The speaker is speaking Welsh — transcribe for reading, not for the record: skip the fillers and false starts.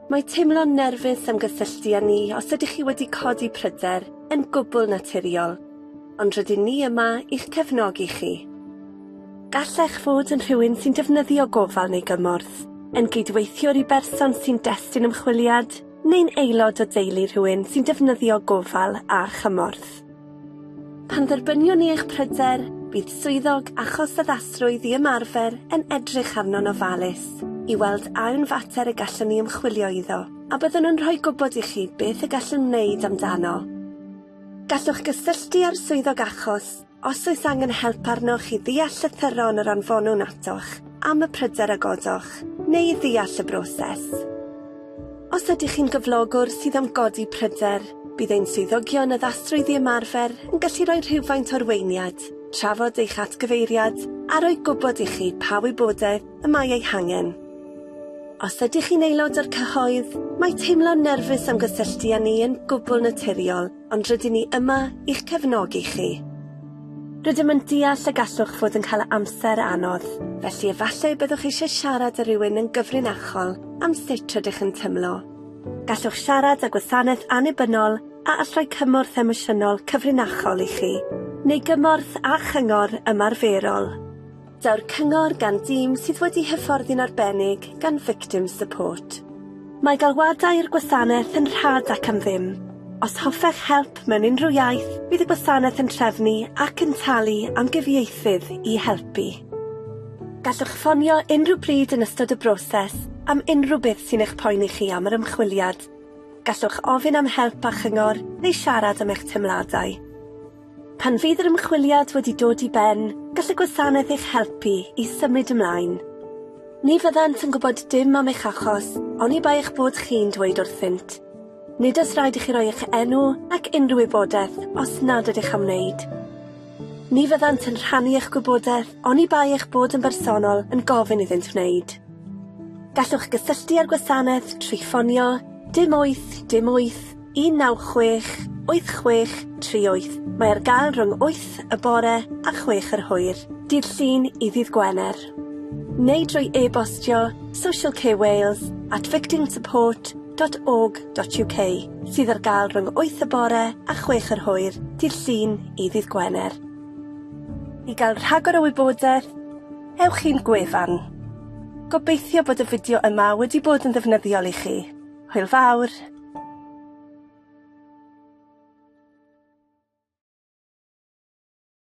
Mae teimlo'n nerfus am gysylltu â ni os ydych chi wedi codi pryder yn gwbl naturiol, ond rydyn ni yma i'ch cefnogi chi. Gallech fod yn rhywun sy'n defnyddio gofal neu gymorth, yn gydweithiwr i berson sy'n destun ymchwiliad, neu'n aelod o deulu rhywun sy'n defnyddio gofal a chymorth. Pan dderbyniwn ni eich pryder, bydd swyddog achos addasrwydd i ymarfer yn edrych arno'n ofalus i weld a yw'n fater y gallwn ni ymchwilio iddo, a byddwn yn rhoi gwybod i chi beth y gallwn wneud amdano. Gallwch gysylltu â'r swyddog achos os oes angen help arnoch i ddeall llythyron yr anfonwn atoch am y pryder a godoch, neu i ddeall y broses. Os ydych chi'n gyflogwr sydd am godi pryder, bydd ein swyddogion addasrwydd i ymarfer yn gallu rhoi rhywfaint o arweiniad, trafod eich atgyfeiriad a rhoi gwybod i chi pa wybodaeth y mae ei hangen. Os ydych chi'n aelod o'r cyhoedd, mae teimlo'n nerfus am gysylltu â ni yn gwbl naturiol, ond rydyn ni yma i'ch cefnogi chi. Rydym yn deall y gallwch fod yn cael amser anodd, felly efallai byddwch eisiau siarad â rhywun yn gyfrinachol am sut rydych yn tymlo. Gallwch siarad â gwasanaeth annibynnol a all roi cymorth emosiynol cyfrinachol i chi, neu gymorth a chyngor ymarferol. Daw'r cyngor gan dîm sydd wedi hyfforddi'n arbennig gan Victim Support. Mae galwadau i'r gwasanaeth yn rhad ac am ddim. Os hoffech help mewn unrhyw iaith, bydd y gwasanaeth yn trefnu ac yn talu am gyfieithydd i helpu. Gallwch ffonio unrhyw bryd yn ystod y broses am unrhyw beth sy'n eich poeni chi am yr ymchwiliad. Gallwch ofyn am help a chyngor neu siarad am eich teimladau. Pan fydd yr ymchwiliad wedi dod i ben, gall y gwasanaeth eich helpu i symud ymlaen. Ni fyddant yn gwybod dim am eich achos, oni bai eich bod chi'n dweud wrthynt. Nid oes rhaid i chi roi eich enw ac unrhyw wybodaeth os nad ydych am wneud. Ni fyddant yn rhannu eich gwybodaeth oni bai eich bod yn bersonol yn gofyn iddynt wneud. Gallwch gysylltu â'r gwasanaeth trwy ffonio dim 8 dim 8 196 8638. Mae ar gael rhwng 8 y bore a 6 yr hwyr, dydd Llun i ddydd Gwener. Neu drwy e-bostio socialcarewales@victimsupport.org.uk sydd ar gael rhwng 8 y bore a 6 yr hwyr, dydd Llun i ddydd Gwener. I gael rhagor o wybodaeth, ewch i'n gwefan. Gobeithio bod y fideo yma wedi bod yn ddefnyddiol i chi. Hwyl fawr!